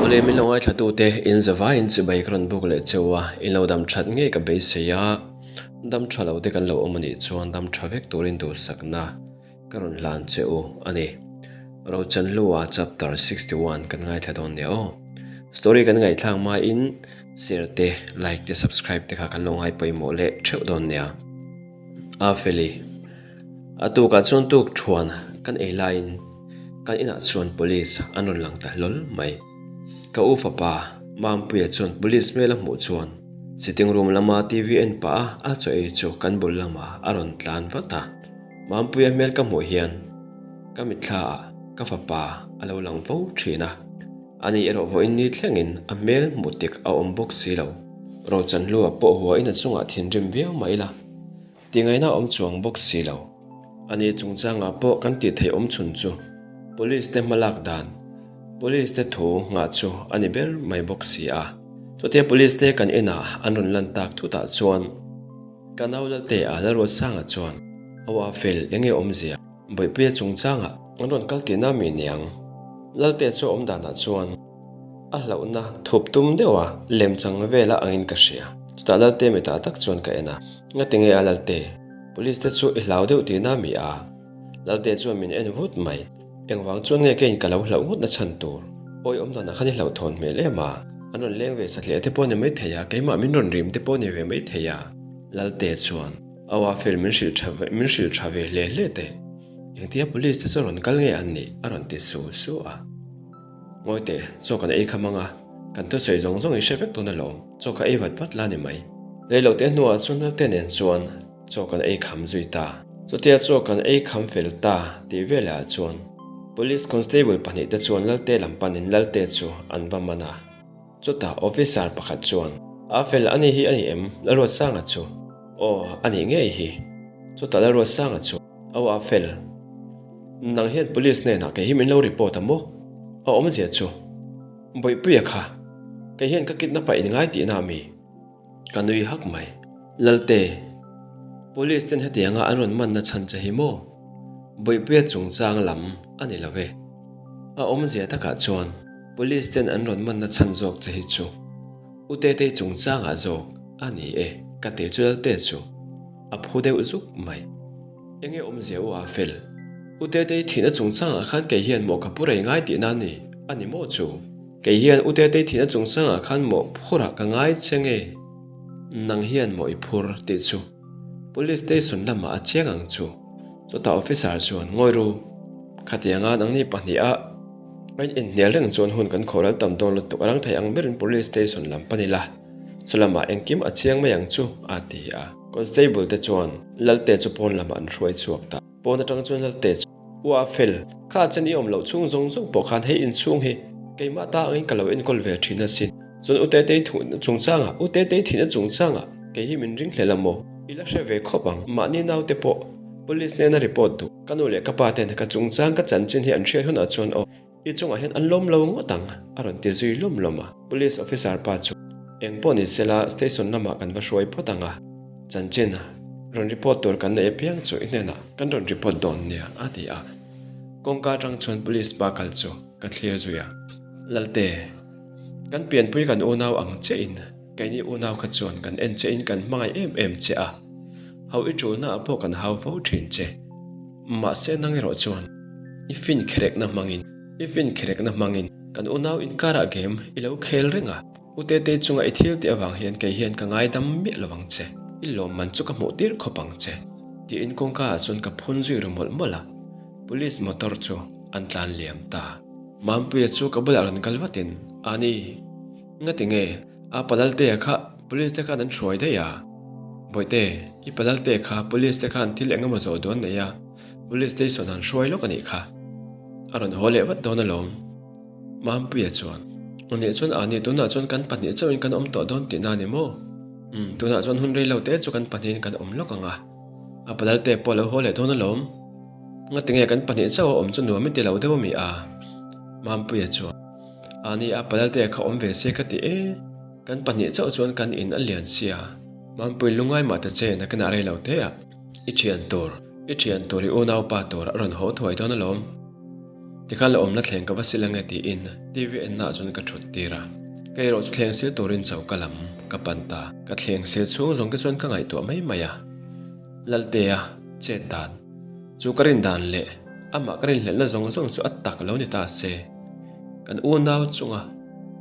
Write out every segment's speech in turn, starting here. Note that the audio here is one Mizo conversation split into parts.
Awle min lo ngaithlatute in zavaiin chibai ka rawn buk leh cheu a, in lo dam that ngei ka beisei a, dam tha lo te kan lo awm anih chuan dam tha vek turin duhsakna ka rawn hlan che u a ni. Rochanhlua chapter 61 kan ngaithla dawn nia aw. Story kan ngaihthlak hmain share te, like te, subscribe te kha kan lo ngai pawimawh leh theuh dawn nia. A feli. A tukah chuan tuk thuan kan ei laiin kan inah chuan police an rawn lang ta hlawl mai. Ka u fapa Mampuia chuan police hmel a hmuh chuan sitting room lama TV en pah a a chaw ei chu kan bul lamah a rawn tlan vat a. Mampuia hmel ka hmuh hian ka mitthla ah ka fapa a lo lang fo thin a. Ani erawh vawiin ni thlengin a hmel hmuh tik a awm bawk si lo. Rochanhlua pawh huain a chungah thinrim viau mai la. Tingaihna awm chuang bawk si lo. Ani chungchangah pawh kan tih theih awm chhun chu Police te hmalak dan, Police te thu nghah chu a ni ber mai bawk si a. Chutia Police te kan inah an rawn lan tak thutah chuan ka nau Lalte a Lalruatsanga chuan Aw a fel enge awmzia Bawihpuia chungchangah an rawn kal tihna mi niang Lalte chu awm danah chuan A hlauhna thup tum deuh a, lem chang vela angin ka hria. Chutah Lalte mitah tak chuan ka en a, Ngati nge a Lalte? Police te chu i hlau deuh tihna mi a? Lalte chuan min en vut mai. Engvang chuan nge keiin ka lo hlauh ngawt na chhan tur? Awi awm danah khan i hlauhthawn hmel em a? An rawn leng ve satliah te pawh ni mai thei a, keimah min rawn rim te pawh ni ve mai thei a. Lalte chuan Aw a fel min hrilh tha min hrilh tha ve hle hle teh. Engtia police te chu rawn kal nge an nih? a rawn ti su su a. Ngawi teh, chaw kan ei kham ang a, kan thusawi zawng zawng i hre vek dawn alawm, chaw kha ei vat vat la ni mai. Rei lo te hnuah chuan Lalte nen chuan chaw kan ei kham zui ta. Chutia chaw kan ei kham fel ta tih velah chuan Police Constable pahnihte chuan Lalte lam panin Lalte chu an va man a. Chutah Officer pakhat chuan, A fel a ni hi a ni em? Lalruatsanga chu, Aw, a nih ngei hi. Chutah Lalruatsanga chu, Aw a fel. Nang hian police hnenah kei hi min lo report a maw? A awmzia chu, Bawihpuia kha, kei hian ka kidnap ah in ngai tihna a mi? Ka nui hak mai. Lalte, police ten hetianga an rawn manna chhan che hi maw? Bawihpuia chungchang lam a ni lo e. A awmzia takah chuan police ten an rawn manna chhan zawk che hi chu U Tetei chungchangah zawk a ni e ka ti chu Lalte chu a phu deuh zuk mai. Enge awmzia u a fel? U Tetei thihna chungchangah khan kei hian mawh ka pu rei ngai tihna a ni a ni maw chu? Kei hian U Tetei thihna chungchangah khan mawh phurah ka ngai che nge? Nang hian mawh i phur tih chu Police station lamah a chiang ang chu. Chutah officer chuan ngawi ru. Khatianga nangni pahniha a inhnial reng chuan hun kan khawhral tam dawn lutuk a rang thei ang berin Police station lam pan ila. Chulamah engkim a chiang mai ang chu, a ti a. Constable te chuan Lalte chu pawn lamah an hruai chhuak ta. Pawn atang chuan Lalte chu, U a fel, kha chen i awm loh chhung zawng zawng pawh khan hei inchhung hi keimah ta angin ka lo enkawl ve thin asin. Chuan U Tetei thuhna chungchangah, U Tetei thihna chungchangah kei hi min ringhlel a maw? I la hre ve khawp ang. Mahni naute pawh Police hnena report duh. Ka nu leh ka pa ten ka chungchang ka chanchin hi an hriat hunah chuan aw. I chungah hian an lawm lo ngawt ang, a rawn ti zui lawm lawm a. Police officer pa chu eng pawh ni sela station lamah kan va hruai phawt ang a, chanchin rawn report tur kan neih apiang chu i hnenah kan rawn report dawn nia, a ti a. Kawngka atang chuan police pa kal chu ka thlir zui a. Lalte, kan pianpui kan unau ang chiahin keini unau kha chuan kan en che in kan hmangaih em em che a, ho i tulnaah pawh kan hau fo thin che. Mahse nang erawh chuan i fin kherekna hmangin, i fin kherekna hmangin kan unau inkarah game i lo khel reng a, U Tetei chunga i thil tih avang hian kei hian ka ngaidam miah lo ang che, i lawmman chu ka hmuh tir khawp ang che, tiin kawngka ah chuan ka phun zui ru mawlh mawlh a, police motor chu an tlan liam ta. Mampuia chu ka bulah rawn kal vatin, Ani, ngati nge? A Palaltea kha police te khan an hruai daih a. Bawihte, i Palaltea kha police te khan thil eng emaw zawh dawn nei a, police station an hruai lawk a nih kha. A rawn haw leh vat dawn alawm. Mampuia chuan, Aw nih chuan a ni, tunah chuan kan pahnih chauhin kan awm tawh dawn tihna a ni maw? Umm, tunah chuan hun rei lo te chu kan pahnihin kan awm lawk ang a. A Palaltea pawh a lo haw leh dawn alawm. Ngatinge kan pahnih chauh a awm chu nuam i ti lo deuh a mi a? Mampuia chuan. A ni a, Palalte kha awm ve se ka ti e. Kan pahnih chauh chuan kan in a lian sia. Mampui lungai mah ta che nakinah rei lo te a. I thian tur, i thian tur i unaupa tur a rawn haw thuai dawn alawm. Tikhan la awmna thleng ka va sil ange tiin TV ennaah chuan ka thut tir a. Ka erawh chu thleng sil turin choka lam ka pan ta. Ka thleng sil chhung zawng te chuan ka ngaihtuah mai mai a. Laltea chet dan chu ka rin dan leh amah ka rinhlelhna zawng zawng chu a tak lo ni ta se. Kan unau chunga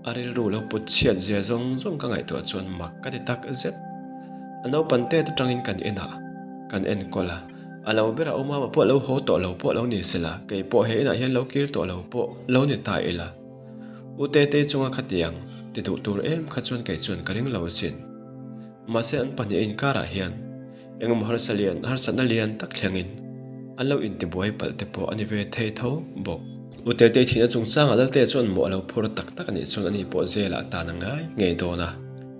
a rilru lo put chhiat zia zawng zawng ka ngaihtuah chuan mak ka ti tak zet. A naupan tet atangin kan inah kan enkawl a. A lo ber a awm a, pawh lo haw tawh lo pawh lo ni sela, kei pawh he inah hian lo kir tawh lo pawh lo ni ta ila. U Tetei chunga khatiang ti duh tur em kha chuan kei chuan ka ring lo asin. Mahse an pahniha inkarah hian engemaw harsa lian harsatna lian tak thlengin an lo intibuai palh te pawh a ni ve thei tho bawk. U Tetei thihna chungchangah Lalte chuan mawh a lo phur tak tak a nih chuan ani pawh zelah tan a ngai ngei dawn a.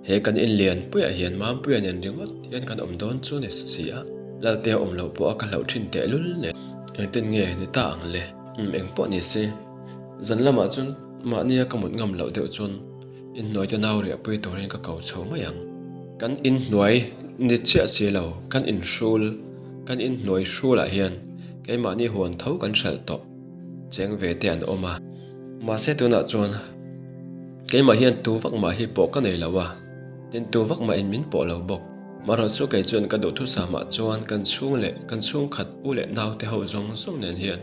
He kan inlian puiah hian Mampuia nen ringawt hian kan awm dawn chu ni si a, Laltea awm loh pawh a ka hlauh thin tehlul nen. Engtin nge ni ta ang le? Umm eng pawh ni se, zan lamah chuan mahnia ka mut ngam loh deuh chuan inhnuai te nau riahpui turin ka ko chho mai ang. Kan inhnuai ni chiah si lo, kan inhrul, kan inhnuai hrulah hian keimahni huan tho kan hralh tawh. Cheng ve te an awm a. Mahse tunah chuan keimah hian tu vak mah hi pawh ka nei lo a, tin tu vak mah in min pawh lo bawk. Marawh chu kei chuan ka duhthusam ah chuan kan chhung leh kan chhungkhat u leh nau te ho zawng zawng nen hian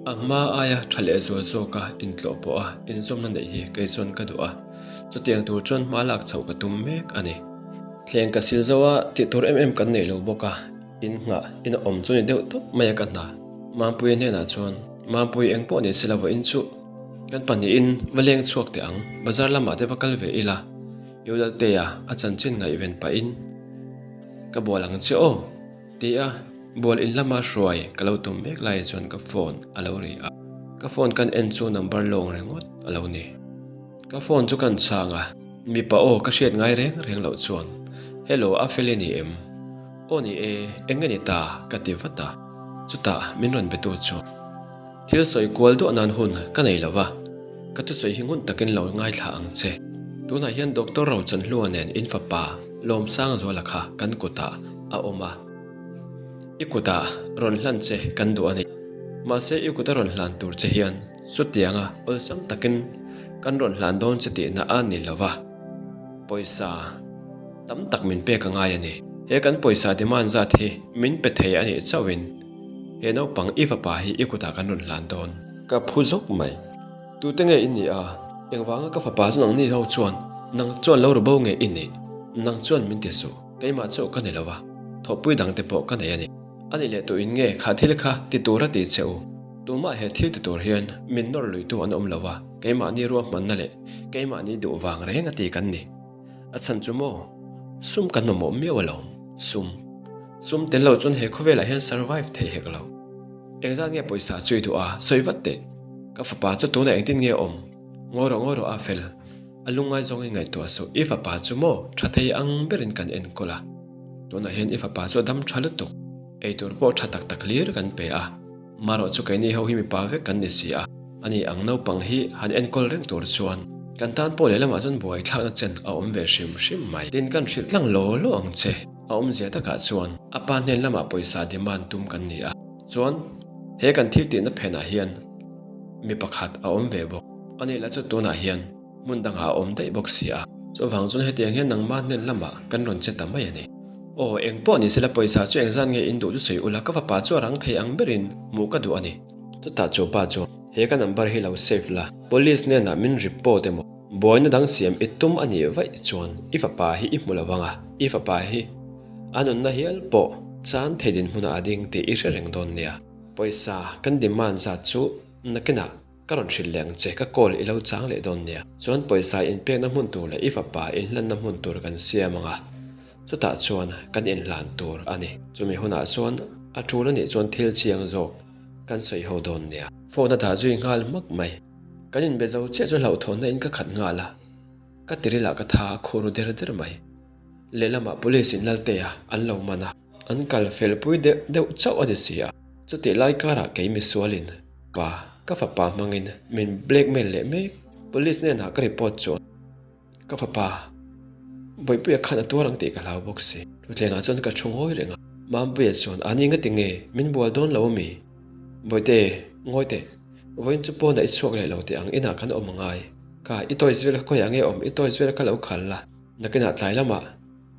a hma aia tha leh zual zawka intlawh pawh a inzawmna neih hi kei chuan ka duh a, chutiang tur chuan hma lak chhoh ka tum mek a ni. Thleng ka sil zo a, tih tur em em kan nei lo bawk a. In nghah in a awm chu ni deuh tawp mai a ka hna. Mampuia hnenah chuan, Mampui eng pawh ni se la vawiin chu kan pahnihin va leng chhuak teh ang, bazar lamah te va kal ve ila, Eulaltea a chanchin ngaihven pahin ka bual ang che aw, ti a bual in lama hruai ka lo tum mek laiah chuan ka phone a lo ri a, ka phone kan en chu number lawng ringawt a lo ni. Ka phone chu kan chhang a, mipa aw ka hriat ngai reng reng loh chuan, Hello, a fel i ni em? Aw ni e, eng nge ni ta? ka ti vat a, chutah min rawn be tu chu thil sawi kual duah nan hun ka nei lo va, ka thusawi hi ngun takin lo ngaithla ang che. Tunah hian Doctor Rochanhlua nen in fapa Lawmsangzuala kha kan kutah a awm a, i kutah rawn hlan che kan duh a ni. Mahse i kuta rawn hlan tur che hian Chutianga awlsam takin kan rawn hlan dawn che tihna a ni lo va, pawisa tam tak min pek a ngai a ni. He kan pawisa demand zat hi min pe thei a nih chauhin he naupang i fapa hi i kutah kan rawn hlan dawn. Ka phu zawk mai. Tute nge i nih a? Engvanga ka fapa chu nangni ho chuan nang chuan lo ru bo nge i nih? Nang chuan min ti suh. Keimah chauh ka ni lo va, thawhpui dangte pawh ka nei a ni. A nih leh tuin nge kha thil kha ti tura ti che u? Tumah he thil ti tur hian min nawr luitu an awm lo a, keimahni ruahmanna leh keimahni duh vang reng a ti kan ni. A chhan chu maw? Sum kan mamawh miau alawm. Sum. Sum tel lo chuan he khawvelah hian survive thei hek lo. Engzat nge pawisa chu i duh a, sawi vat teh. Ka fapa chu tunah engtin nge awm? Ngawi rawh ngawi rawh a fel. A lungngai zawngin ngaihtuah suh, i fapa chu maw tha thei ang berin kan enkawl a. Tunah hian i fapa chu a dam tha lutuk. Eitur pawh tha tak tak hlir kan pe a. Marawh chu keini ho hi mipa vek kan ni si a, ani ang naupang hi han enkawl reng tur chuan kan tan pawh lehlamah chuan buaithlakna chen a awm ve hrim hrim mai. Tin kan hrilh tlang law law ang che, a awmzia takah chuan a pa hnen lamah pawisa demand tum kan ni a, chuan he kan thil tihna phenah hian mi pakhat a awm ve bawk, ani lah chu tunah hian Hmun dangah a awm daih bawk si a. Chuvang chuan hetiang hian nangmah hnen lamah kan rawn che ta mai a ni. Aw, eng pawh ni sela pawisa chu engzan nge in duh chu sawi ula ka fapa chu a rang thei ang berin hmuh ka duh a ni. Chutah chu pa chu he ka number hi lo save la, police hnenah min report emaw buaina dang siam i tum a nih vaih chuan i fapa hi i hmu lo vang a, i fapa hi a nunna hial pawh chan thei dinhmunah a ding tih i hre reng dawn nia. Pawisa kan demand zat chu nakinah Ka rawn hrilh leh ang che, ka call i lo chang leh dawn nia. Chuan pawisa inpekna hmun tur leh i fapa inhlanna hmun tur kan siam ang a, chutah chuan kan inhlan tur a ni. Chumi hunah chuan a tul a nih chuan thil chiang zawk kan sawi ho dawn nia. Phone a dah zui nghal hmak mai. Kan inbe zo chiah chu hlauhthawnna in ka khat nghal a, ka tirilah ka tha a khur der der mai. Lehlamah police in Laltea an lo man a. An kal fel pui deuh deuh chauh a ni si a. Chutih lai karah kei misualin pa ka fapa hmangin min blackmail leh mek. Police hnenah ka report chuan ka fapa Bawihpuia khan a tuar ang tih ka hlau bawk si. Thutthlengah chuan ka thu ngawi reng a. Mampuia chuan a ni ngati nge min bual dawn lo ami? Bawihte, ngawi teh. Vawiin chu pawnah i chhuak leh lo teh ang, inah kan awm angai. Ka, i toys vel kha khawiah nge awm, i toys vel kha lo khal la, nakinah tlai lamah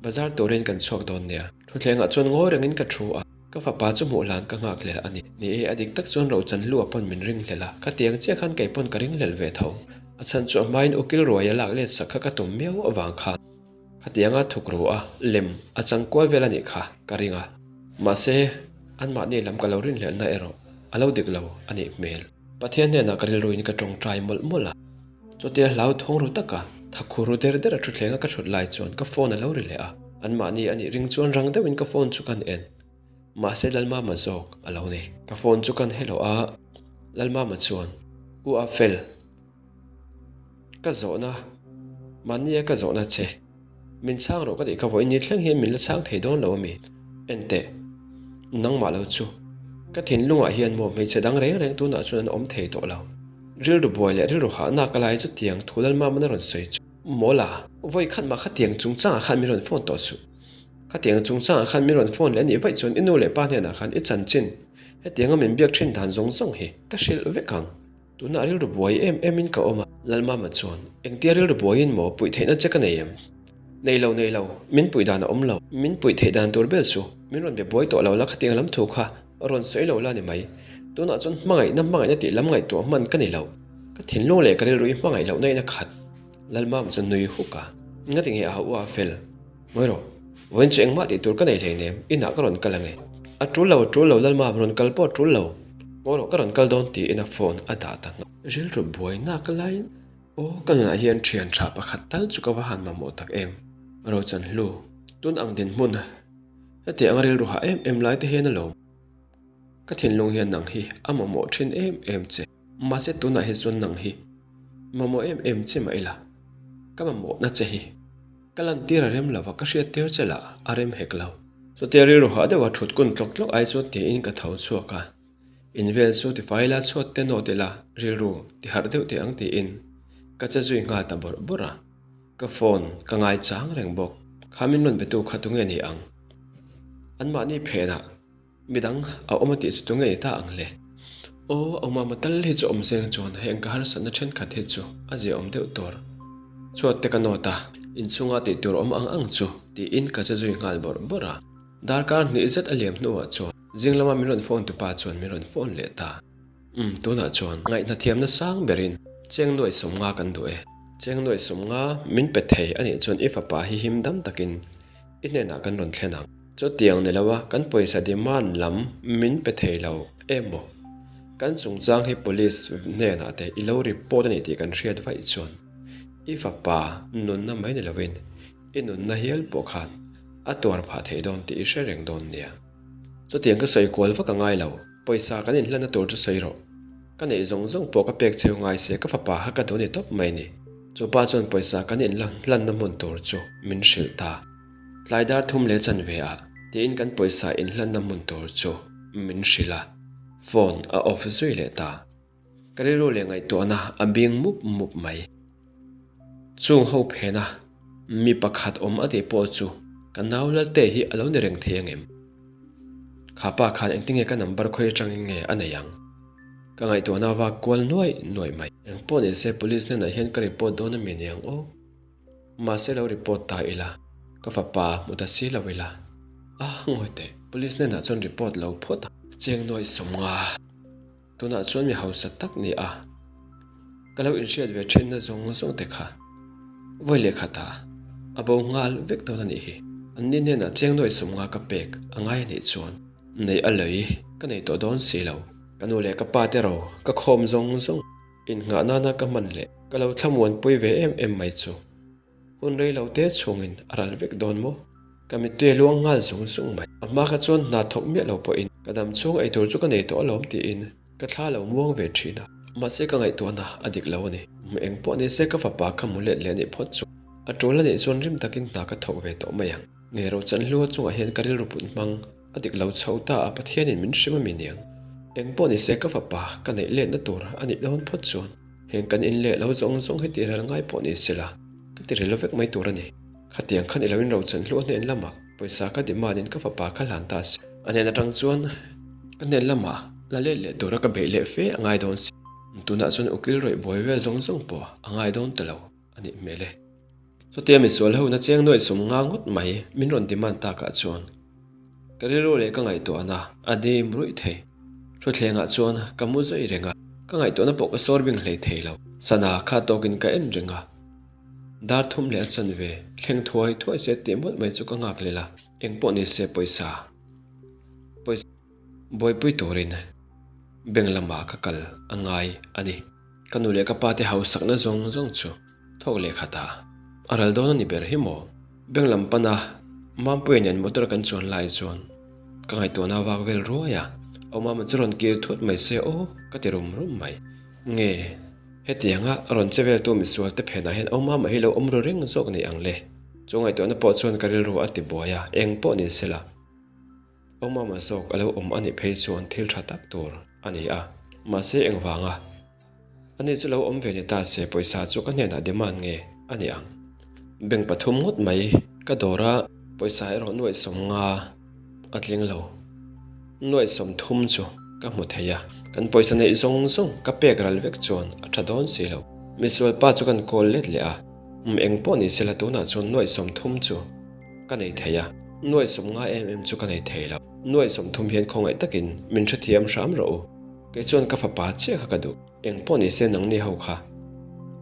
bazar turin kan chhuak dawn nia. Thutthlengah chuan ngawi rengin ka thu a, ka fapa chu hmuh hlan ka nghak hlel a ni. Ni e, a dik tak chuan Rochan Hlua pawn min ring hlel a, khatiang chiah khan kei pawn ka ring hlel ve tho. A chhan chu a hmain ukil ruaia lak let sak kha ka tum miau avang khan. Khatianga thuk ru a, lem a chang kual vel a nih kha ka ring a. Mahse, anmahni lam ka lo rinhlelhna erawh a lo dik lo a nih hmel. Pathian hnenah ka rilruin ka tawngtai mawlh mawlh a. Chutia hlau thawng ru taka thakhur ru der der a thutthleng a ka thut lai chuan ka phone a lo ri leh a. Anmahni a nih ring chuan rang deuhin ka phone chu kan en. Mahse Lalmama zawk a lo ni. Ka phone chu kan helawh a, Lalmama chuan, U Afel, Ka zawhna, mahnia ka zawhna che. Min chhang rawh ka tih kha vawiin ni thleng hian min la chhang thei dawn lo a mi? Enteh, nangmah lo chu. Ka thinlungah hian maw hmeichhe dang reng reng tunah chuan an awm thei tawh lo. Rilru buai leh rilru hahna ka lai chutiang thu Lalmama'n a rawn sawi chu. Mawla, vawi khat mah khatiang chungchangah khan min rawn phone tawh suh. Khatiang chungchangah khan min rawn phone leh a nih vaih chuan i nu leh pa hnenah khan i chanchin hetianga min biak thin dan zawng zawng hi ka hrilh vek ang. Tunah rilru buai em em in ka awm a. Lalmama chuan, Engtia rilru buaiin maw puih theihna che ka nei em? Nei lo, nei lo, min puih dan a awm lo. Min puih theih dan tur ber chu min rawn be buai tawh lo la khatiang lam thu kha rawn sawi lo la ni mai. Tunah chuan hmangaihna hmangaihna tih lam ngaihtuah hman ka ni lo. Ka thinlung leh ka rilru i hmangaih lohna in a khat. Lalmama chuan nui huk a, Ngati nge a u a fel? Ngawi rawh, vawiin chu engmah tih tur ka nei hleinem, inah ka rawn kal ange. A tul lo, a tul lo, Lalmam, rawn kal pawh a tul lo. Ngawi rawh, ka rawn kal dawn tiin a phone a dah ta nghal. Rilru buai nak laiin, Aw, ka nunah hian thian tha pakhat tal chu ka va han mamawh tak em? Rochan hlu, tun ang dinhmun, hetiang a rilru hah em em lai te hian alawm. Ka thinlung hian nang hi a mamawh thin em em che. Mahse tunah hi chuan nang hi mamawh em em che mah ila, ka mamawhna che hi ka lantir a rem lova ka hriattir che lah a rem hek lo. Chutia rilru hah deuha thut kun tlawk tlawk ai chuan tiin ka tho chhuak a, in vel chu tifai ila chhuat te nawt ila rilru ti harh deuh teh ang tiin ka che zui nghal ta bawrh bawrh a. Ka phone ka ngai chang reng bawk. Kha min rawn betu kha tunge ni ang? Anmahni phenah Midang a awm a tih chu tunge ni ta ang le? Aw, awmama tal hi chu awm zeng chuan heng ka harsatna thenkhat hi chu a ziaawm deuh tur. Chhuat te ka nawt a, inchhunga tih tur awm ang ang chu tiin ka che zui nghal bawrh bawrh a. Darkar hnih zet a liam hnuah chuan zing lama min rawn phone tupa chuan min rawn phone leh ta. Umm, tunah chuan ngaihna thiamna sang berin cheng nuaih 50 kan duh e. Cheng nuaih 50 min pe thei a nih chuan i fapa hi him dam takin i hnenah kan rawn thlen ang. Chutiang ni loa kan pawisa demand lam min pe thei lo emaw? Kan chungchang hi police hnenah te i lo report a ni tih kan hriat vaih chuan i fapa nunna mai ni loin i nunna hial pawh khan a tuar phah thei dawn tih i hre reng dawn nia. Chutiang ka sawi kual vak a ngai lo, pawisa kan inhlanna tur chu sawi rawh. Ka neih zawng zawng pawh ka pek cheu ngai se ka fapa kha ka duh ni tawp mai ni. Chupa chuan pawisa kan inhlanna hmun tur chu min hrilh ta. Tlai dar thum leh chanve ah tiin kan pawisa inhlanna hmun tur chu min hrilh a, phone a off zui leh ta. Ka rilru leh ngaihtuahna a bing mup mup mai. Chung ho phena mi pakhat awm a tih pawh chu ka nau Lalte hi a lo ni reng thei angem? Kha pa khan engtinge ka number khawi atangin nge a nei ang? Ka ngaihtuahna a vak kual nuaih nuaih mai. Engpawh nise police hnenah hian ka report dawn a mi niang aw. Mahse lo report ta ila, ka fapa hmu ta si lo ila. Ah, ngawi teh, police hnenah chuan report lo phawt a. Cheng nuaih 50. Tunah chuan mi hausa tak ni a, ka lo inhriat ve thinna zawng zawng te kha vawi leh khat ah a bo nghal vek dawn a nih hi. Anni hnenah cheng nuaih 50 ka pek a ngai a nih chuan neih a lei ka nei tawh dawn si lo. Ka nu leh ka pa te ro ka khawm zawng zawng. Innghah nana ka hman leh ka lo thlamuanpui ve em em mai chu hun rei lo te chhungin a ral vek dawn maw? Ka mittui a luang nghal zung zung mai. A hma kha chuan hna thawk miah lo pawhin ka dam chhung eitur chu ka nei tawh alawm tiin ka thla lo muang ve thin a. Mahse ka ngaihtuahna a dik lo a ni. Eng pawh ni se ka fapa kha mu let leh a nih phawt chu a tul a nih chuan rim takin hna ka thawk ve tawh mai ang. Nge Rochanhlua chungah hian ka rilru put hmang. A dik lo chho ta a, Pathianin min hrim a mi niang. Eng pawh ni se ka fapa ka neih letna tur a nih dawn phawt chuan heng kan in leh lo zawng zawng hi tirel ngai pawh ni se la, ka tirel vek mai tur a ni. Khatiang khan i lo in rochan hluah hnen lamah pawisa ka demand in ka fapa kha hlan ta se. A hnen atang chuan ka hnen lamah la let leh tura ka beih leh fe a ngai dawn si. Tunah chuan ukil rawih buai vel zawng zawng pawh a ngai dawn ta lo a nih hmel e. Chutia misual ho na cheng nuaih sum nga ngawt mai min rawn demand takah chuan ka rilru leh ka ngaihtuahna a dim ruih thei. Thuthlengah chuan ka mu zui reng a, ka ngaihtuahna pawh ka sawr bing hlei thei lo. Sana kha tawkin ka en reng a, dar thum leh a chanve thleng thuai thuai se tih mawlh mai chu ka nghak lel a, engpawh ni se pawisa pawisa buaipui turin bank lamah ka kal a ngai a ni. Ka nu leh ka pa te hausakna zawng zawng chu thawk leh khat a, a ral dawn a ni ber hi maw? Bank lam pana Mampuia nen motor kan chuan lai chuan ka ngaihtuahna vak vel ruai a, Awmama chu rawn kir thut mai se aw ka ti rum rum mai. Nge, hetianga rawn che veltu misual te phenah hian Awmama hi lo awm ru reng zawk ni ang le? Chu ngaihtuahna pawh chuan ka rilru a ti buai a, eng pawh ni sela. Awmama zawk a lo awm a nih phei chuan thil tha tak tur a ni a, mahse engvanga Ani chu lo awm ve ni ta se pawisa chu ka hnenah demand nge a ni ang. Bank pathum ngawt mai ka dawr a, pawisa erawh nuaihsawm nga a tling lo. Nuaihsawm thum chu ka hmu thei a, kan pawisa neih zawng zawng ka pek ral vek chuan a tha dawn si lo. Misual pa chu kan call let leh a, um eng pawh ni sela tunah chuan nuaihsawm thum chu ka nei thei a, nuaihsawm nga em em chu ka nei thei lo. Nuaihsawm thum hian khawngaih takin min hrethiam hram rawh u. Kei chuan ka fapa chiah kha ka duh. Eng pawh ni se nangni ho kha.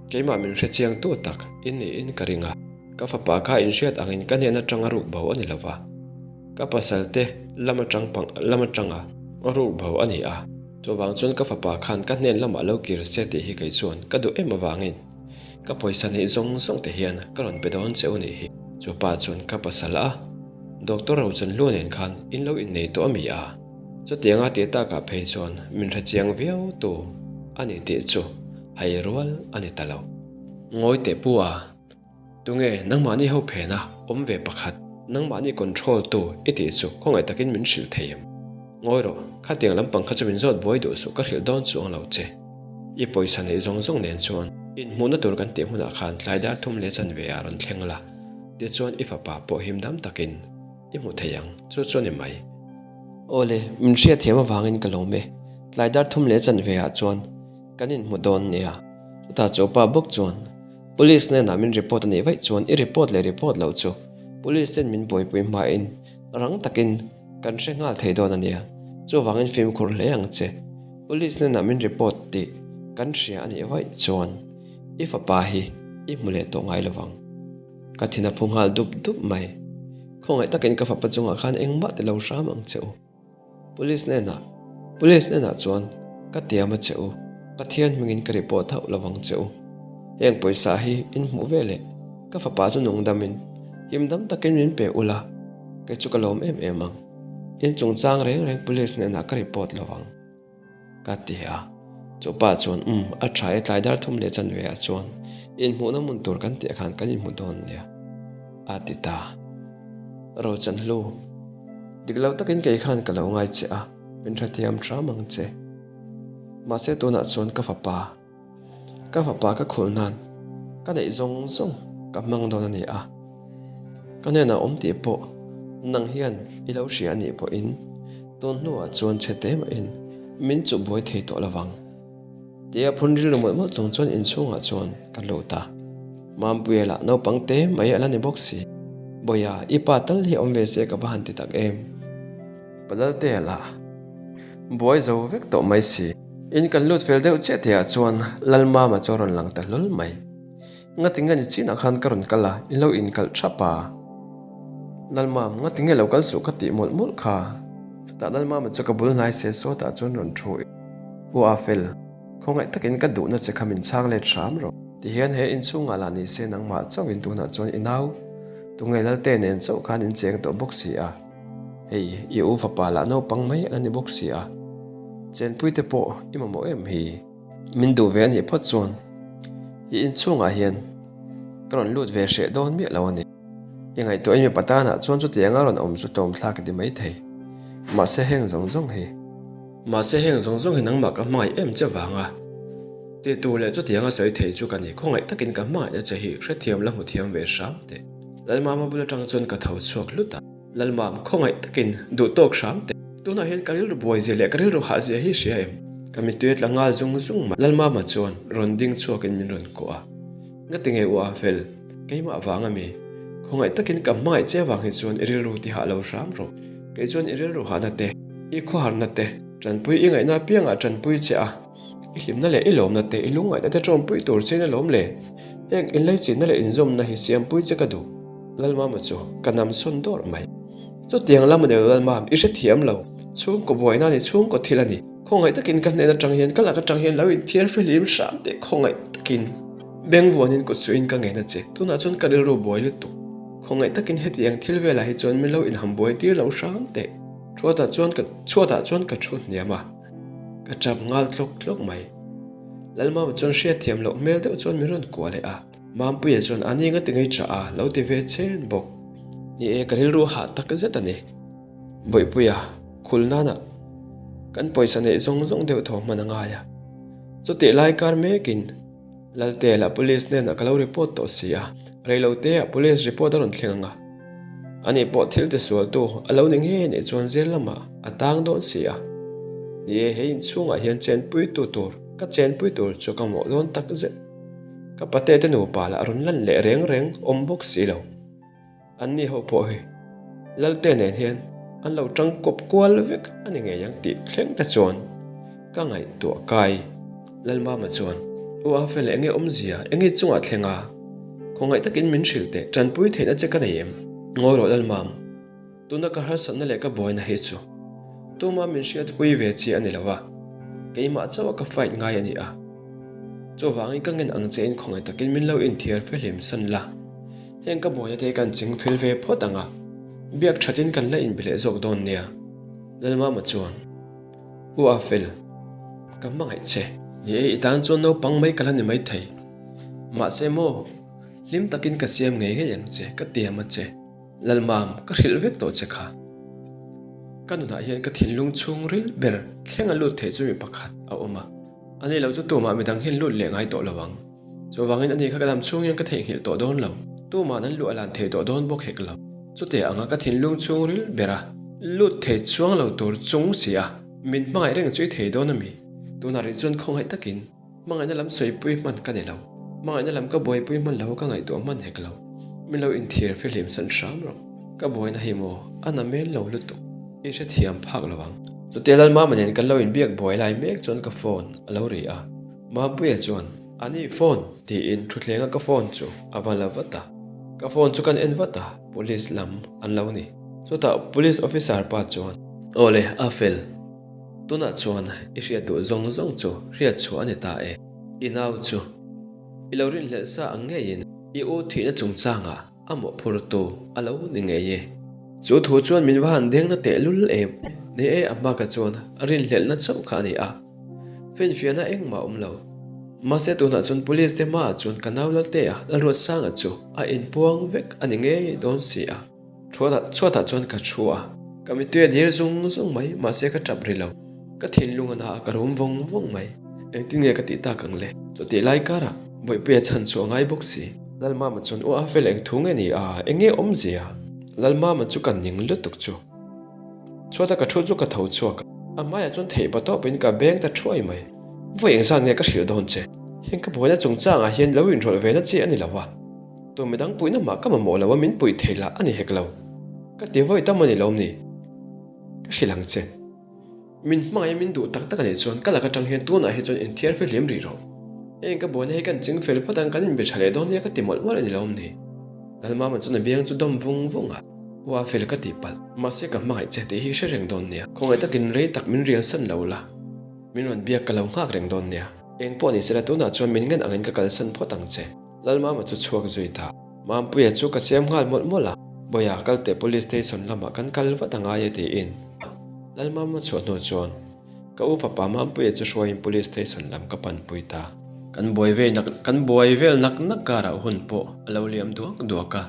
Keimah min hre chiang tu tak i niin ka ring a. Ka fapa kha inhriat angin ka hnen atang a ruk bo a ni lo va. Ka pasal te lam atang pang lam atanga a ruk bo a ni a. Chuvang chuan ka fapa khan ka hnen lamah lo kir se tih hi kei chuan ka duh em avangin ka pawisa neih zawng zawng te hian ka rawn pe dawn che u nih hi. Chu pa chuan ka pasal a Doctor Rochanhlua nen khan in lo innei tawh a mi a. Chutianga tih takah phei chuan min hre chiang viau tu a ni tih chu hai rual a ni ta lo. Ngawi teh pu a, tunge nangmahni ho phena awm ve pakhat, nangmahni control tu i tih chu khawngaih takin min hrilh thei em? Ngawi rawh, khatiang lampang kha chu min zawt buai duh suh ka hrilh dawn chuang lo che. I pawisa neih zawng zawng nen chuan inhmuhna tur kan tih hmunah khan tlai dar thum leh chanve ah rawn thleng la, tichuan i fapa pawh him dam takin I hmu thei ang, chu chu a ni mai. Awle, min hriatthiam avangin ka lawm e. Tlai dar thum leh chanve ah chuan kan inhmu dawn nia. Chutah chu pa bawk chuan, Police hnenah min report a nih vaih chuan i report leh report loh chu Police ten min buaipui hmain rang takin kan hre nghal thei dawn a nia. Chuvangin fimkhur hle ang che. Police hnenah min report tih kan hria a nih vaih chuan i fapa hi i hmu leh tawh ngai lovang. Ka thin a phu nghal dup dup mai. Khawngaih takin ka fapa chungah khan engmah ti lo hram ang che u. Police hnenah, Police hnenah chuan ka tiam a che u, Pathian hmingin ka report hauh lo vang che u. Heng pawisa hi in hmuh ve leh ka fapa chu nungdamin himdam takin min pe ula, kei chu ka lawm em em ang. In chungchang reng reng Police hnenah ka report lo vang. Ka ti a. Chu pa chuan, Umm, a tha e, tlai dar thum leh chanve ah chuan inhmuhna hmun tur kan tih khan kan inhmu dawn nia, a ti ta. Rochanhlu, dik lo takin kei khan ka lo ngai che a, min hrethiam hram ang che. Mahse tunah chuan ka fapa. Ka fapa ka khulh nan ka neih zawng zawng ka hmang dawn a ni a, ka hnenah awm tih pawh nang hian i lo hria a nih pawhin tun hnuah chuan chhe te mahin min chuh buai thei tawh lovang. Tia phun rilru mawlh mawlh chung chuan inchhungah chuan ka lut a, Mampuia lah naupang te mai a la ni bawk si. Bawiha, i pa tal hi awm ve se ka va han ti tak em? Palalte lah buai zo vek tawh mai si. In kan lut fel deuh chiah tihah chuan Lalmama chu a rawn lang ta hlawl mai. Ngatinge ni chinah khan ka rawn kal a, in lo inkalh thap a. Lalmam, ngatinge lo kal suh ka tih mawlh mawlh kha. Chutah Lalmama chu ka bul hnai se sawtah chuan rawn thu in, U Afel, khawngaih takin ka duhna che kha min chhang let hram rawh. Tihian he inchhungah lah ni se nangmah chauhin tunah chuan i nau, tunge Lalte nen chauh khan in cheng tawh bawk si a. Hei, i u fapa lah naupang mai a ni bawk si a, chenpui te pawh i mamawh em hi? Min duh ve a nih phawt chuan i inchhungah hian ka rawn lut ve hreh dawn miah lo a ni. I ngaihtuah i mipa tanah chuan chutianga rawn awm chu tlawmthlak i ti maithei. Mahse heng zawng zawng hi. Mahse heng zawng zawng hi nangmah ka hmangaih em che vanga tihtu leh chutianga sawi thei chu ka ni. Khawngaih takin ka hmangaihna che hi hrethiam la hmu thiam ve hram teh. Lalmama bul atang chuan ka tho chhuak hlut a. Lalmam, khawngaih takin duh tawk hram teh. Tunah hian ka rilru buai zia leh ka rilru hah zia hi hria em? Ka mittui a tla nghal zung zung mai. Lalmama chuan rawn ding chhuakin min rawn kuah a. Ngati nge u a fel? Keimah vang a mi? Khawngaih takin ka hmangaih che vang hi chuan i rilru ti hah lo hram rawh. Kei chuan i rilru hahna te, i khawharna te, tanpui i ngaihna apiangah tanpui che a, i hlimna leh i lawmna te, i lungngaihna te tawmpui tur chein a lawm le. Heng inlaichinna leh inzawmna hi siampui che ka duh. Lalmama chu ka nam sawn dawrh mai. Chutiang lam a ni lo Lalmam, i hrethiam lo. Chhungkaw buaina a ni, chhungkaw thil a ni. Khawngaih takin ka hnen atang hian, ka lak atang hian lo inthiar fihlim hram teh khawngaih takin. Beng vuanin kut suihin ka ngen a che. Tunah chuan ka rilru buai lutuk. Khawngaih takin heti ang thil velah hi chuan min lo inham buai tir lo hram teh. Chhuatah chuan ka chhuatah chuan ka thu hniam a, ka tap nghal tlawk tlawk mai. Lalmama chuan hriatthiam loh hmel deuh chuan min rawn kuah leh a. Mampuia chuan a ni ngati ngei tah a lo ti ve chen bawk. Ni e, ka rilru hah tak zet a ni. Bawihpuia, khul nana kan pawisa neih zawng zawng deuh thaw hman a ngai a. Chutih lai kar mekin Laltela police hnenah ka lo report tawh si a, reiloteah police report a rawn thleng ang a. Ani pawh thil tisualtu a lo ni ngei anih chuan zel lamah a tang dawn si a. Ni e, he inchhungah hian chenpuitu tur, ka chenpui tur chu ka mawh dawn tak zet. Ka pate te nupa lah rawn lan leh reng reng awm bawk si lo. Anni ho pawh hi Lalte nen hian an lo tang kawp kual vek a ni ngei ang tih thleng te chuan ka ngaihtuah kai. Lalmama chuan, U Afel enge awmzia, enge chungah thleng a? Khawngaih takin min hrilh teh, tanpui theihna che ka nei em? Ngawi rawh Lalmam. Tuna ka harsatna leh ka buaina hi chu tuma min hriatpui ve chi a ni lo a, keimah chauh a ka fight ngai a ni a. Chuvangin ka ngen ang che in khawngaih takin min lo inthiar fehlim san la. Heng ka buaina te hi kan ching fel ve phawt ang a, biak thatin kan la inbe leh zawk dawn nia. Lalmama chuan, U Afel, ka hmangaih che. Ni e, i tan chuan naupang mai ka la ni maithei. Mahse maw, hlim takin ka siam ngei ngei ang che, ka tiam a che. Lalmam, ka hrilh vek tawh che kha. Ka nunah hian ka thinlung chhungril ber thleng a lut thei chu mi pakhat a awm a. Ani lo chu tumah midang hian lut leh ngai tawh lo ang. Chuvangin ani kha ka dam chhung hian ka theihnghilh tawh dawn lo. Tuma'n an luh a lan thei tawh dawn bawk hek lo. Chute anga ka thinlung chhungril ber a lut thei chuang lo tur chung si a, min hmangaih reng chu i thei dawn a mi? Tunah rih chuan khawngaih takin Hmangaihna lam sawipui hman ka ni lo. Hmangaihna lam ka buaipui hman lo ka ngaihtuah hman hek lo. Min lo inthiar fihlim san hram rawh. Ka buaina hi maw a na mel lo lutuk. I hrethiam phak lo ang. Chutia Lalmama nen kan lo inbiak buai lai mek chuan ka phone a lo ri a. Mampuia chuan, A ni phone tiin thuthleng a ka phone chu a va la vat a. Ka phone chu kan en vat a, police lam an lo ni. Chutah police officer pa chuan, Aw le, a fel. Tunah chuan i hriat duh zawng zawng chu hriat chhuah a ni ta e. I nau chu i lo rinhlelh sa ang ngeiin i u thihna chungchangah a mawhphurtu a lo ni ngei e. Chu thu chuan min va han dengna tehlul em. Ni e, a hmaka chuan a rinhlelhna chauh kha a ni a. Finfiahna engmah a awm lo. Mahse tunah chuan police te hmaah chuan ka nau Laltea, Lalruatsanga chu a inpuang vek a ni ngei dawn si a. Chhuatah chhuatah chuan ka thu a, ka mittui a dir zung zung mai, mahse ka tap ri lo. Ka thinlung a na a, ka rum vawng vawng mai. Engtin nge ka tih tak ang le? Chutih lai karah Bawihpuia chhan chu a ngai bawk si. Lalmama chuan u a fel eng thu nge ni a, eng nge awmzia? Lalmama chu ka ning lutuk chu. Chhuata ka thu chu ka tho chhuak a, a hmaiah chuan theih pa tawpin ka beng ta thuai mai. Vawi engzat nge ka hrilh dawn che? Heng ka buaina chungchangah hian lo inrawlh ve na chi a ni lo a. Tu midang puihna mah ka mamawh lo a min puih thei lah a ni hek lo. Ka ti vawi tam a ni lo ni. Ka hrilh ang che. Min hmangaih a min duh tak tak a nih chuan ka lak atang hian tunah hi chuan inthiar fihlim rih rawh. Heng ka buaina hi kan ching fel phawt ang kan inbe tha leh dawn nia ka ti mawlh mawlh a ni lo ni. Lalmama chuan a biang chu dawm vung vung a, Ua fel ka tih palh. Mahse ka hmangaih che tih hi hre reng dawn nia. Khawngaih takin rei tak min rial san lo la. Min rawn biak ka lo nghak reng dawn nia. Eng pawh ni sela tunah chuan min ngen angin ka kalsan phawt ang che. Lalmama chu chhuak zui ta. Mampuia chu ka siam nghal mawlh mawlh a, Bawia kal teh Police Station lamah kan kal vat a ngai e tiin. Lalmama chhuah hnu chuan ka u fapa Mampuia chu hruaiin Police Station lam ka panpui ta. Kan buai ve nak kan buai vel nak nak karah hun pawh a lo liam duak duak a,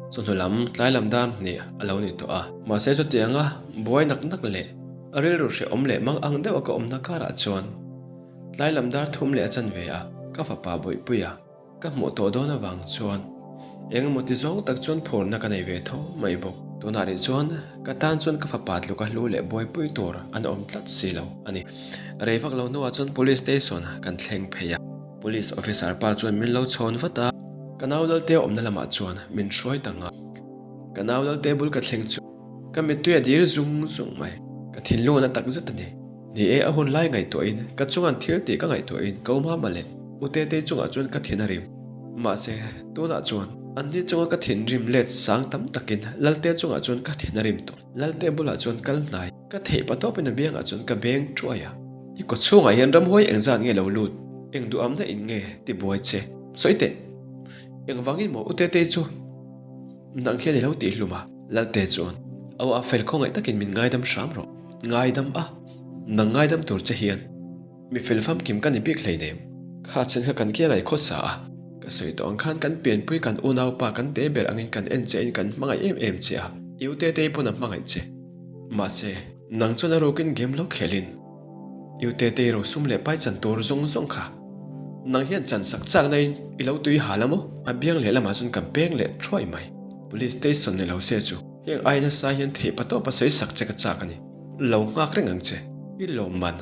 chawhnu lam tlai lam dar hnih a lo ni tawh a. Mahse chutianga buai nak nak leh a rilru hrehawm leh mang ang deuha ka awmna karah chuan Tlai lam dar thum leh a chanve a, ka fapa Bawihpuia ka hmuh tawh dawn avang chuan eng emaw ti zawng tak chuan phurna ka nei ve tho mai bawk. Tunah rih chuan ka tan chuan ka fapa tluka hlu leh buaipui tur an awm tlat si lo a ni. Rei vak lo hnuah chuan Police Station kan thleng phei a. Police Officer pa chuan min lo chhawn vat a, ka nau Lalte awmna lamah chuan min hruai ta nghal. Ka nau Lalte bul ka thleng chu ka mittui a dir zung zung mai. Ka thinlung a na tak zet a ni. Ni e, a hun lai ngaihtuahin ka chungan thil tih ka ngaihtuahin ka u Mama leh U Tetei chungah chuan ka thin a rim. Mahse, tunah chuan anni chunga ka thinrim let sang tam takin Lalte chungah chuan ka thin a rim tawh. Lalte bulah chuan kal hnai ka theih pa tawpin a biangah chuan ka beng thuai a. I kaw chhungah hian ramhuai engzat nge lo lut? Eng duhamna in nge ti buai che? Sawi teh! Engvangin maw U Tetei chu nang hian i lo tihhlum a? Lalte chuan, Aw a fel khawngaih takin min ngaidam hram rawh. Ngaidam a, nang ngaidam tur che hian mi fel famkim ka ni bik hleinem. Kha chen kha kan kiang ai khawsa a, ka sawi tawh ang khan kan pianpui kan unaupa kan te ber angin kan en che in kan hmangaih em em che a, i u Tetei pawn a hmangaih che. Mahse, nang chuan a rukin game lo khelin i u Tetei rosum leh pai chan tur zawng zawng kha nang hian chan sak chakna in i lo tui hal a maw? A biang lehlamah chuan ka beng leh thuai mai. Police station ni lo se chu. Heng ai nasa hian theih pa tawpa sawi sak che ka chak a ni. Lo nghak reng ang che. I lawmman,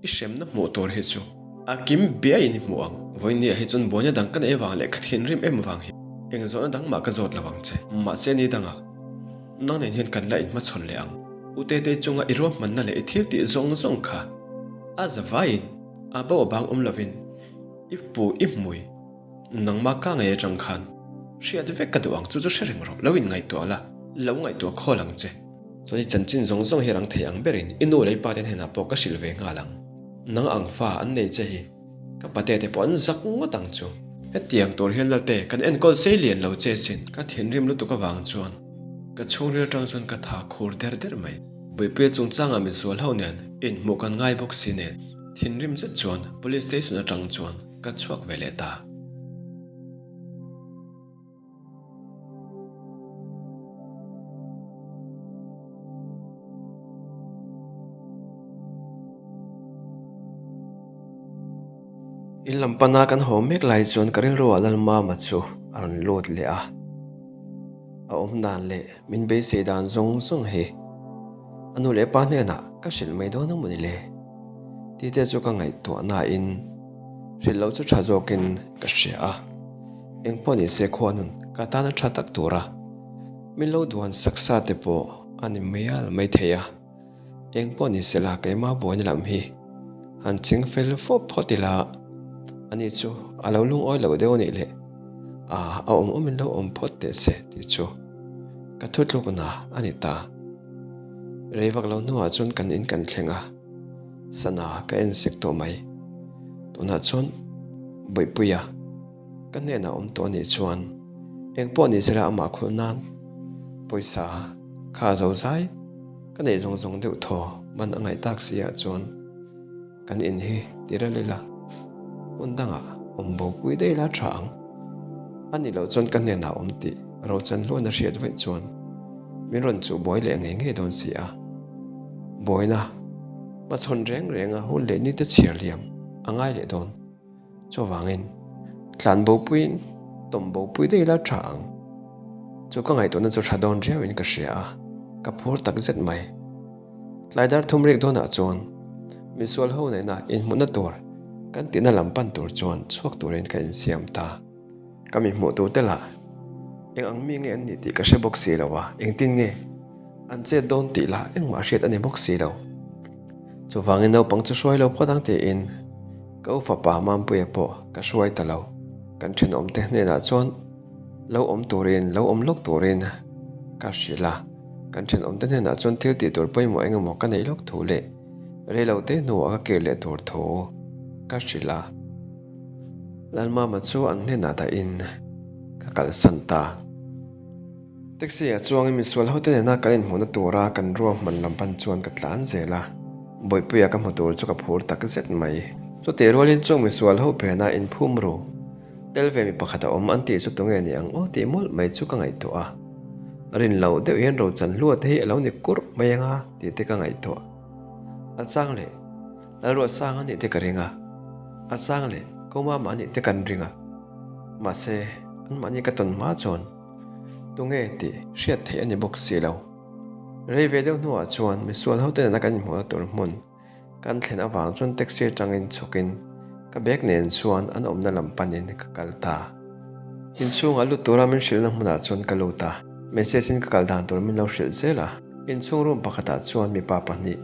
i hremna hmuh tur hi chu a kim biaiin i hmuh ang. Vawinia hi chuan buaina dang ka neih avang leh ka thinrim em avang hi eng zawhna dang mah ka zawt lo ang che. Mahse ni dangah nang nen hian kan la inhmachhawn leh ang. U Tetei chunga i ruahmanna leh i thil tih zawng zawng kha a zavaiin a bo a bang awm lovin i pu i hmui. Nangmah ka ngei atang khan hriat vek ka duh ang chu chu hre reng rawh, lo inngaihtuah la, lo ngaihtuah khawl ang che. Chuan i chanchin zawng zawng hi rang thei ang berin i nu leh i pa te hnenah pawh ka hrilh ve nghal ang. Nang ang fa an nei che hi ka pate te pawh an zak ngawt ang chu. Hetiang tur hian Lalte kan enkawl sei lian lo che sin. Ka thinrim lutuk avang chuan ka chhungril atang chuan ka tha khur der der mai. Buipuia chungchangah misual ho nen inhmuh kan ngai bawk si nen thinrim zet chuan Police Station atang chuan Ka chhuak ve leh ta. In lam pana kan haw mek lai chuan ka rilru ah Lalmama chu a rawn lut leh a. A awm dan leh min beisei dan zawng zawng hi a nu leh pa hnenah ka hrilh mai dawn a mawni le? Tite chu ka ngaihtuah nain hrilh loh chu tha zawkin ka hria a, engpawh ni se khuanun ka tana tha tak tura min lo duan sak sa te pawh a ni mial mai thei a, engpawh ni se la keimah buaina lam hi han ching fel fawp phawt ila ani chu a lo lungawi loh deuh a nih leh a a awm awmin lo awm phawt teh se tih chu ka thutlukna a ni ta. Rei vak lo hnuah chuan kan in kan thleng a, sana ka en sek tawh mai. Tunah chuan Bawihpuia ka hnenah awm tawh anih chuan engpawh ni sela amah khulh nan pawisa kha zo zai ka neih zawng zawng deuh thaw man a ngaih tak si ah chuan Kan in hi ti rel ila, hmun dangah awm bopui daih ila tha ang. A nih loh chuan ka hnenah awm tih Rochan hluan a hriat vaih chuan min rawn chuh buai leh ngei ngei dawn si a. Buaina hmachhawn reng renga hun leh nite chhiar liam a ngai leh dawn. Chuvangin, tlan bopuiin tawm bopui daih ila tha ang. Chu ka ngaihtuahna chu tha dawn riauin ka hria a, ka phur tak zet mai. Tlai dar thum rek dawnah chuan misual ho nena inhmuhna tur kan tihna lam pan tur chuan chhuak turin ka insiam ta. Ka mi hmuh tur te lah eng ang mi nge an nih tih ka hre bawk si lo a, engtin nge an chet dawn tih lah engmah hriat a ni bawk si lo. Chuvangin naupang chu hruai lo phawt ang tiin ka u fapa Mampuia pawh ka hruai ta lo. Kan thenawmte hnenah chuan lo awm turin, lo awm lawk turin ka hrilh a. Kan thenawmte hnenah chuan thil tih tur pawimawh eng emaw ka neih lawk thu leh reilote hnuah ka kir leh tur thu ka hrilh a. Lalmama chu an hnenah dahin ka kalsan ta. Taxi ah chuangin misual hote nena kan inhmuhna tura kan ruahman lam pan chuan ka tlan zel a, Bawihpuia ka hmu tur chu ka phur tak zet mai. Chutih rualin chung misual ho phena inphum ru. Tel ve mi pakhat a awm an tih chu tunge ni ang aw tih mawlh mai chu ka ngaihtuah a. Rin loh deuh hian Rochan hlua te hi a lo ni kurh mai anga tih te ka ngaihtuah. A chang leh Lalruatsang a nih te ka ring a, a chang leh Komama a nih te kan ring a. Mahse, anmahni ka tawn hma chuan. Tunge tih hriat theih a ni bawk si lo. Rei ve deuh hnuah chuan misual hote nena kan inhmuhna tur hmun kan thlen avang chuan taxi atangin chhukin ka bag nen chuan an awmna lam panin ka kal ta. Inchhungah lut tura min hrilhna hmunah chuan ka lut a, message in ka kal dan tur min lo hrilh zel a. Inchhung room pakhatah chuan mipa pahnih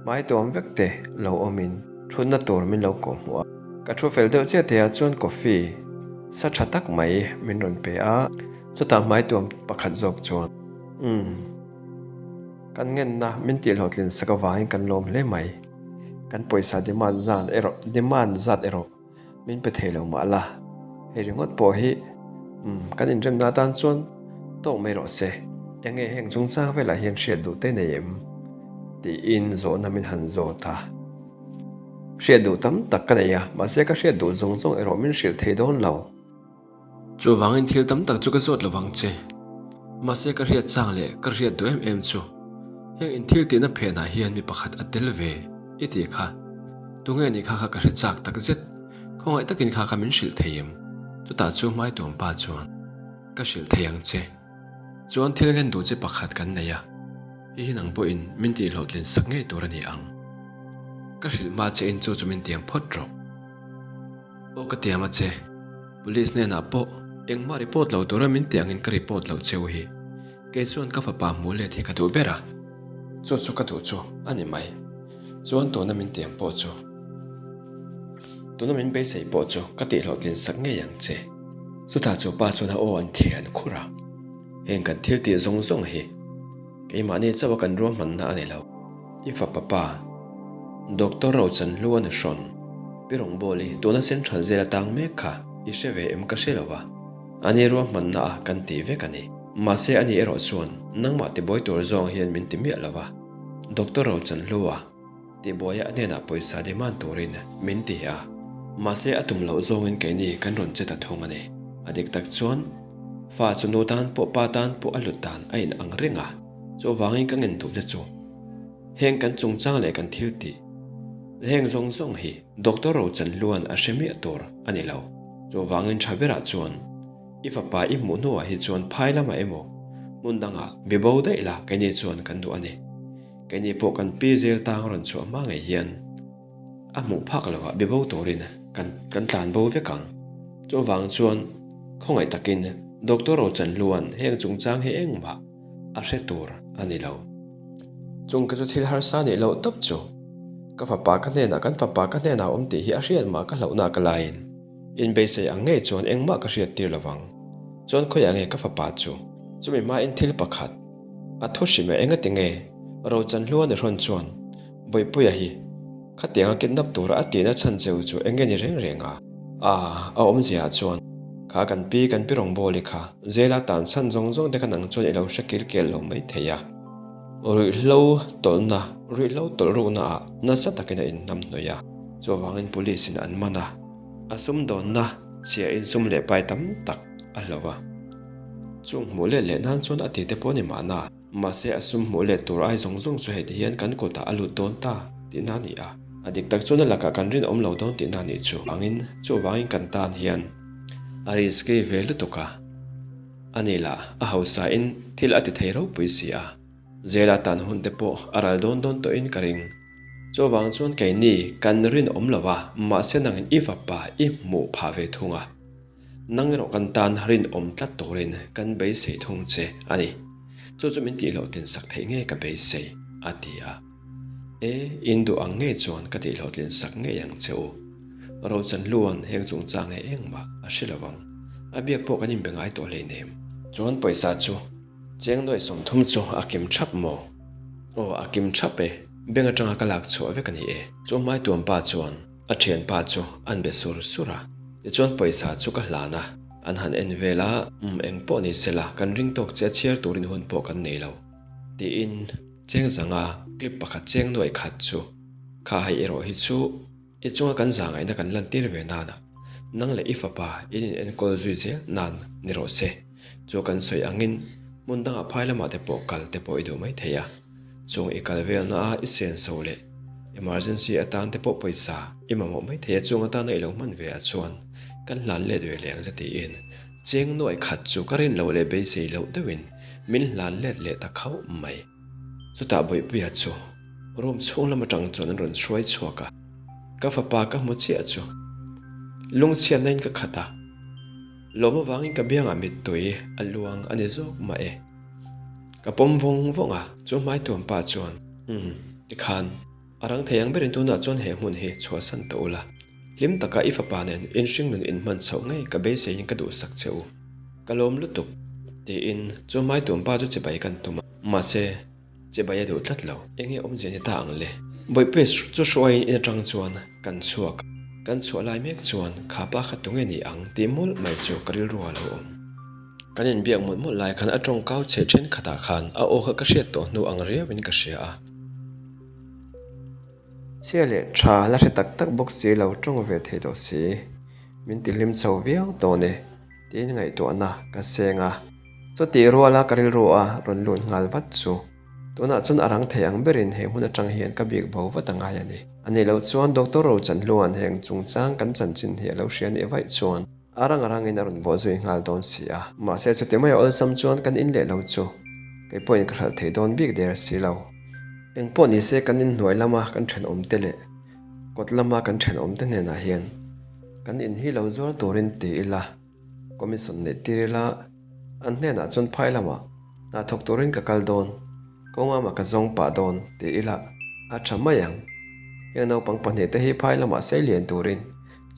hmai tuam vek te lo awmin thutna tur min lo kawhhmuh a. Ka thu fel deuh chiah teh ah chuan coffee sa tha tak mai min rawn pe a, chutah hmai tuam pakhat zawk chuan, Umm, kan ngenna min tih hlawhtlin sak avangin kan lawm hle mai. Kan pawisa demand zan erawh demand zat erawh min pe thei lo mah la, hei ringawt pawh hi umm kan inremna atan chuan tawk mai rawh se, eng nge heng chungchang velah hian hriat duh te nei em? tiin zawhna min han zawt a. Hriat duh tam tak ka nei a, mahse ka hriat duh zawng zawng erawh min hrilh thei dawn lo. Chuvangin thil tam tak chu ka zawt lo vang che. Mahse ka hriat chang leh ka hriat duh em em chu heng in thil tihna phenah hian mi pakhat a tel ve i tih kha. Tunge nih kha kha ka hre chak tak zet. Khawngaih takin kha kha min hrilh thei em? Chutah chu hmaituampa chuan ka hrilh thei ang che. Chuan thil ngen duh che pakhat kan nei a, hei hi nang pawhin min tih hlawhtlin sak ngei tur a ni ang. Ka hrilh hma che in chu chu min tiang phawt rawh. Aw ka tiam a che, Police hnenah pawh engmah report lo tura min tih angin ka report loh cheu hi. Kei chuan ka fapa hmuh let hi ka duh ber a, chu chu ka duh chu a ni mai. Chuan tuna min tiang pawh chu, tuna min beisei pawh chu ka tih hlawhtlin sak ngei ang che. Chutah chu pa chuan a aw an thian khur a, heng kan thil tih zawng zawng hi keimahni chauh a kan ruahmanna a ni lo. I fapa pa, Doctor Rochanhlua nu hrawn, Pi Rawngbawli tuna Central Jail a tang mek kha i hre ve em ka hre lo a, ani ruahmanna a kan ti vek a ni. Mahse ani erawh chuan nangmah tibuai tur zawng hian min ti miah lo a, Doctor Rochanhlua tibuaia a hnenah pawisa demand turin min ti a, mahse a tum loh zawngin keini kan rawn che ta thung a ni. A dik tak chuan fa chu nu tan pawh pa tan pawh a hlut dan a inang reng a, chuvangin ka ngen duh te chu Heng kan chungchang leh kan thil tih heng zawng zawng hi Doctor Rochanhluan a hre miah tur a ni lo. Chuvangin tha berah chuan i fapa i hmuh hnuah hi chuan phai lamah emaw hmun dangah be bo daih la keini chuan kan duh a ni. Keini pawh kan pi zel tang rawn chhuah hma ngei hian a hmuh phak lovah be bo turin kan kan tlan bo vek ang. Chuvang chuan khawngaih takin Doctor Rochanhluan heng chungchang hi engmah a hre tur a ni lo. Chung ka chu thil harsa nih loh tawp chu ka fapa ka hnenah kan fapa ka hnenah a awm tih hi a hriat mah ka hlauhna ka laiin inbeisei ang ngei chuan engmah ka hriat tir lovang. Chuan khawiah nge ka fapa chu? Chumi hmain thil pakhat a thu hrim e engati nge Rochanhlua ni hrawn chuan Bawihpuia hi Khatianga kidnap tura a tihna chhan cheu chu eng nge ni reng reng a? A, a awmzia ah chuan kha kan pi kan pi rawngbawli kha zela tan chhan zawng zawng te kha nang chuan i lo hre kil kel lo mai thei a. Ruihhlo tawlhna, ruihhlo tawlh rukna ah nasa takin a inhnam hnawih a. Chuvangin police in an man a, a sumdawnna chhia in sum leh pai tam tak a hlo a. Chung hmuh let leh nan chuan a ti te pawh ni mahna. Mahse a sum hmuh let tur ai zawng zawng chu heti hian kan kutah a lut dawn ta tihna a ni a. A dik tak chuan a lakah kan rinawm lo dawn tihna a nih chu angin chuvangin kan tan hian a risky ve lutuk a. A ni lah a hausain thil a ti thei ropui si a. Zela tan hun te pawh a ral dawn dawn tawhin ka ring. Chuvang chuan keini kan rinawm lo a, mahse nangin i fapa i hmuh phah ve thung a. Nang erawh kan tan rinawm tlat turin kan beisei thung che a ni. Chu chu min tih hlawhtlin sak theih ngei ka beisei, a ti a. E, in duh ang ngei chuan ka tih hlawhtlin sak ngei ang che u. Rochanhluan heng chungchang he engmah a hre lo ang. A biak pawh kan inbe ngai tawh hleinem. Chuan pawisa chu cheng nuai 30 chu a kim thap maw? Aw, a kim thap e. Bank atanga ka lak chhuah vek a ni e. Chu hmaituampa chuan A thianpa chu an be sur sur a, tichuan pawisa chu ka hlan a, an han en vel a, umm eng pawh ni sela kan ring tawk che a chhiar turin hun pawh kan nei lo, tiin cheng zanga clip pakhat cheng nuaih khat chu kha hei erawh hi chu i chunga kan zahngaihna kan lantir ve nana nang leh i fapa in in enkawl zui zel nan ni rawh se, chu kan sawi angin hmun dangah phai lamah te pawh kal te pawh i duh mai thei a. Chung i kal velna a i senso leh emergency atan te pawh pawisa i mamawh mai thei a, chung atana i lo hman ve ah chuan kan hlan let ve leh ang che tiin. Cheng nuai khat chu ka rin loh leh beisei loh deuhin min hlan let leh ta khauh mai. Chutah Bawihpuia chu room chhung lam atang chuan an rawn hruai chhuak a, ka fapa ka hmu chiah chu lungchhiatna in ka khat a, lawm avangin ka biangah mittui a luang a ni zawk mah e. Ka pawm vawng vawng a, chu hmaituam pa chuan, Umm, tikhan a rang thei ang berin tunah chuan he hmun hi chhuahsan tawh ula, hlim taka i fapa nen inhringnun inhman chhoh ngei ka beiseiin ka duhsak che u. Ka lawm lutuk, tiin chu hmaituam pa chu chibai kan tum a, mahse, chibai a duh tlat lo. Enge awmzia ni ta ang le? Bawihpuia chu hruaiin in atang chuan kan chhuak a, kan chhuah lai mek chuan kha pa kha tunge ni ang tih mawlh mai chu ka rilru a lo awm. Kan inbiak mawlh mawlh lai khan a tawngkau chhe thenkhatah khan a aw kha ka hriat tawh hnu ang riauin ka hria a. Chhia leh tha la hre tak tak bawk si lo tawng ve thei tawh si, min ti hlim chho viau tawh ni tiin ngaihtuahna ka seng a. Chutih ruala ka rilru a rawn lut nghal vat chu tunah chuan a rang thei ang berin he hmun atang hian ka bik bo vat a ngai a ni. A nih loh chuan Doctor Rochanhlua'n heng chungchang kan chanchin hi a lo hria nih vaih chuan A rang a rangin a rawn bawh zui nghal dawn si a. Mahse chuti mai awlsam chuan kan in leh lo chu kei pawhin ka hralh thei dawn bik der si lo. Eng pawh ni se kan inhnuai lama kan thenawmte leh kawt lama kan thenawmte hnenah hian kan in hi lo zuar turin ti ila, commission neih tir ila, an hnenah chuan phai lamah hna thawk turin ka kal dawn, kawngama ka zawng pah dawn ti ila a tha mai ang. Heng naupang pahnihte hi phai lamah sei lian turin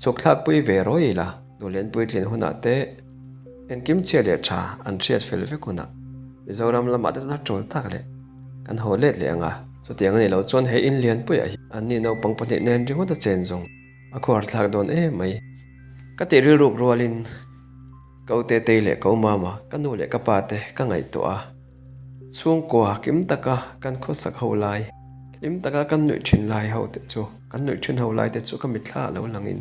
Chhuk thlakpui ve rawi ila, nulen puitlin hunah te engkim chhia leh tha an hriat fel vek hunah Mizoram lamah te chuan a tul tak leh kan haw let leh ang a. Chutiang a nih loh chuan he in lianpuiah hi anni naupang pahnih nen ringawt a chen zawng a khuar thlak dawn em mai. Ka tih rilruk rualin ka u Tetei leh ka u Mama, ka nu leh ka pa te ka ngaihtuah a. Chhungkua kim taka kan khawsak ho lai, hlim taka kan nuih thin lai ho te chu, kan nuih thin ho lai te chu ka mitthla ah lo langin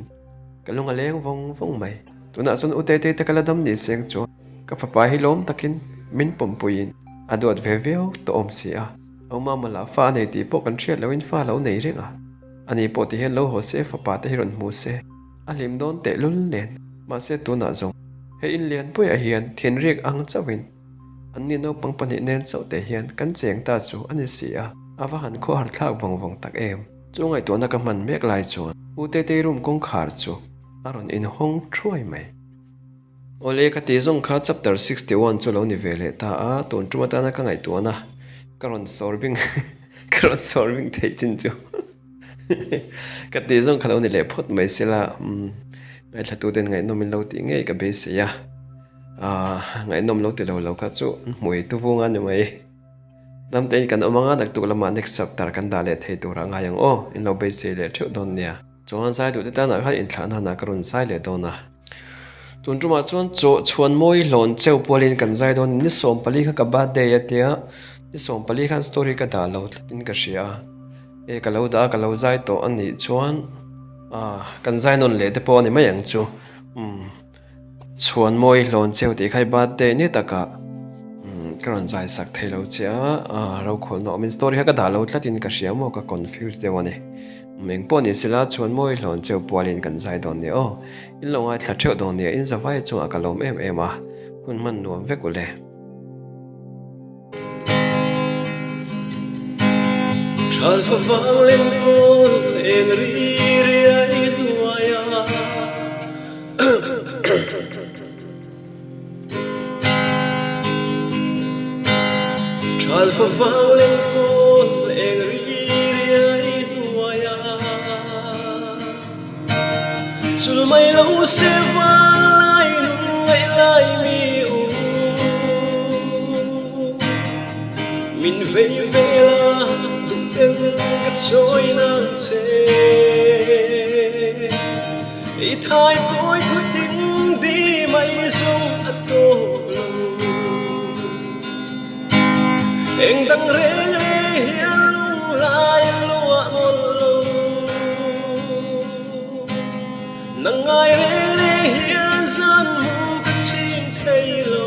ka lung a leng vawng vawng mai. Tunah chuan u Tetei te ka la dam ni seng chuan ka fapa hi lawm takin min pawmpuiin a duat ve viau tawh awm si a. Au mama lah fa a nei tih pawh kan hriat lohin fa a lo nei reng a, ani pawh ti hian lo haw se fapa te hi rawn hmu se a hlim dawn tehlul nen. Mahse tunah zawng he in lianpuiah hian thinrik ang chauhin Anni naupang pahnih nen chauh teh hian kan cheng ta chu a ni si a, a va han khawhar thlak vawng vawng tak em. Chu ngaihtuahna ka hman mek lai chuan U Tetei room kawngkhar chu a rawn inhawng thuai mai. Awle ka tih zawng kha chapter 61 chu lo ni ve leh ta a, tun tum atana ka ngaihtuahna ka rawn sawr bing ka rawn sawr bing theih chin chu ka tih zawng kha lo ni leh phawt mai sela umm ngaithlatuten ngaihnawm in lo tih ngei ka beisei a. Aaa ngaihnawm lo ti lo lo kha chu hmui tu vung a ni mai. Hnamtein kan awm anga naktuk lamah next chapter kan dah leh thei turah ngai ang aw, in lo beisei leh theuh dawn nia. Chuan zai duh te tanah khan inthlah nanah ka rawn zai leh dawn a. Tun tumah chuan chaw chhuan mawi hlawn cheu pualin kan zai dawn ni 14 kha ka birthday a tia, ni 14 khan story ka dah lo tlatin ka hria a. E ka lo dah a ka lo zai tawh a nih chuan aaa kan zai nawn leh te pawh a ni mai ang chu umm. Chhuan mawi hlawn cheu tih kha i birthday ni takah ka rawn zai sak thei lo che a, rokhawlhna awmin story kha ka dah lo tlatin ka hria maw ka confuse deuh a ni. Eng pawh ni sela chhuan mawi hlawn cheu pualin kan zai dawn nia aw, in lo ngaithla theuh dawn nia in zavai chungah ka lawm em em a, hun hman nuam vek u le. Thalfa vang lengkawl eng ri riai hnuaia Thalfa vang lengkawl eng ri riai hnuaia Chul mai lo se vanglai lungngaih lai mi u Min vei vel a duhten ka chawi nang che I thai kawi thu tin di mai zawng a tawk lo Eng dang reng reng hian lunglai a luah mawlh lo Nang ngai reng reng hian zan mu ka ching thei lo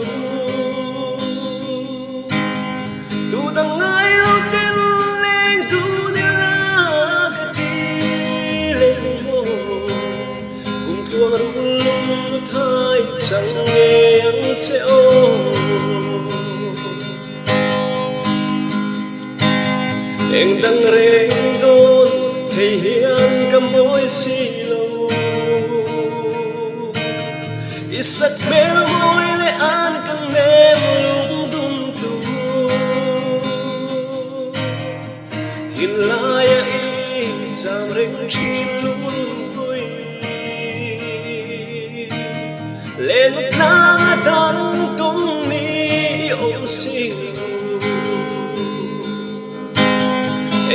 Tu dang ngai lo ten leng dun ila ka ti leh maw Kum tluang rul lung thai chang nge. che aw. Eng dang reng dawn thei hian ka mawi si lo. I sak hmel mawi leh an ka nem lungdum tu. Thinlaia i cham reng thin lungpui. Len tlang a dang tum ni i awm si lo.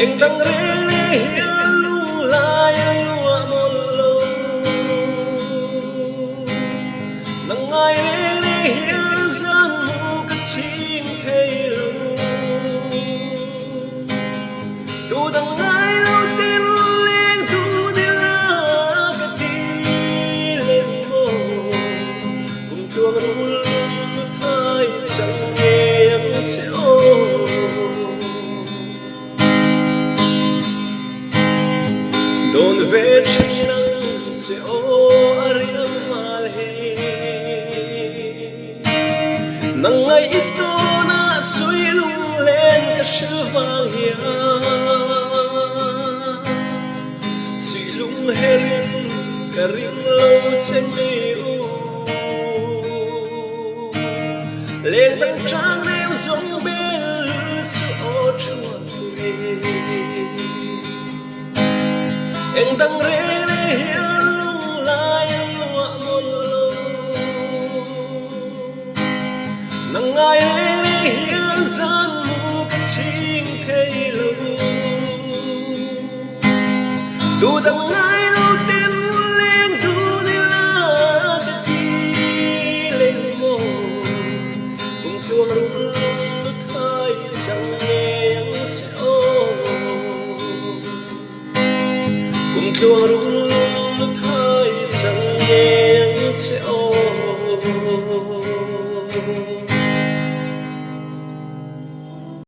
Eng dang reng reng hian lunglai a luah mawlh lo. Nang ngai reng reng hian zan mu ka ching thei lo. Tu dang ngai lo tin leng tu ni la ka ti lên maw. Kum tluang rul lung thai chang ngei ang che aw. Dawn ve thin ang che aw a riam mal hi. Nang ngaih i tawnah sui lunglen ka hrilh vang hian Sui lung herin ka ring lo che mi u. Leng dang tang reng zawng bel lul su aw thuan pui. Eng dang reng reng hian lunglai a luah mawlh lo. Nang ngai reng reng hian zan mu ka ching thei lo. Tu dang ngai.